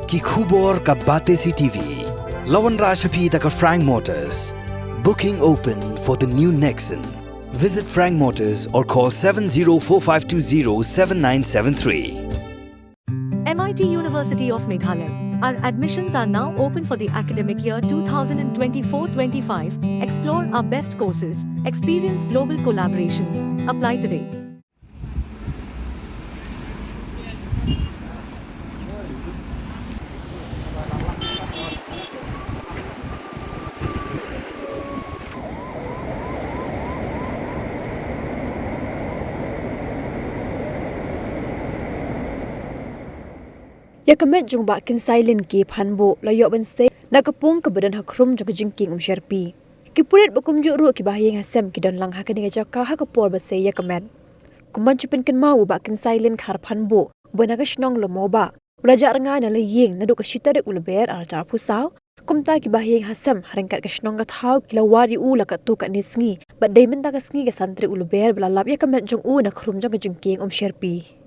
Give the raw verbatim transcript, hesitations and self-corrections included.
Ki khubor ka Batesi T V. La wanrah sha phi da ka Frank Motors. Booking open for the new Nexon. Visit Frank Motors or call seven zero four five two zero seven nine seven three. M I T University of Meghalaya. Our admissions are now open for the academic year two thousand twenty-four twenty-five. Explore our best courses, experience global collaborations. Apply today. Ïa ka met jong Bah Kynsailin K Phanbuh la ïoh ban sei na ka pung kaba don ha khrum jong ka jingkieng Umsherpi. Ki pulit bad kumjuh ruh ki bahaïing hasem ki don lang ha kane ka jaka ha ka por ba sei ïa ka met. Kum ban shu pynkynmaw, u Bah Kynsailin Khar Phanbuh, uba na ka shnong Lamawbah, u la jah rngai na la ïing naduh ka shi tarik u Lber ar hajar arphew saw. Kumta ki bahaïing hasem ha ryngkat ka shnong ka thaw ki la wad ïa u la katto katne sngi, bad dei mynta ka sngi ka san tarik u Lber ba la lap ïa ka met jong u na khrum jong ka jingkieng Umsherpi.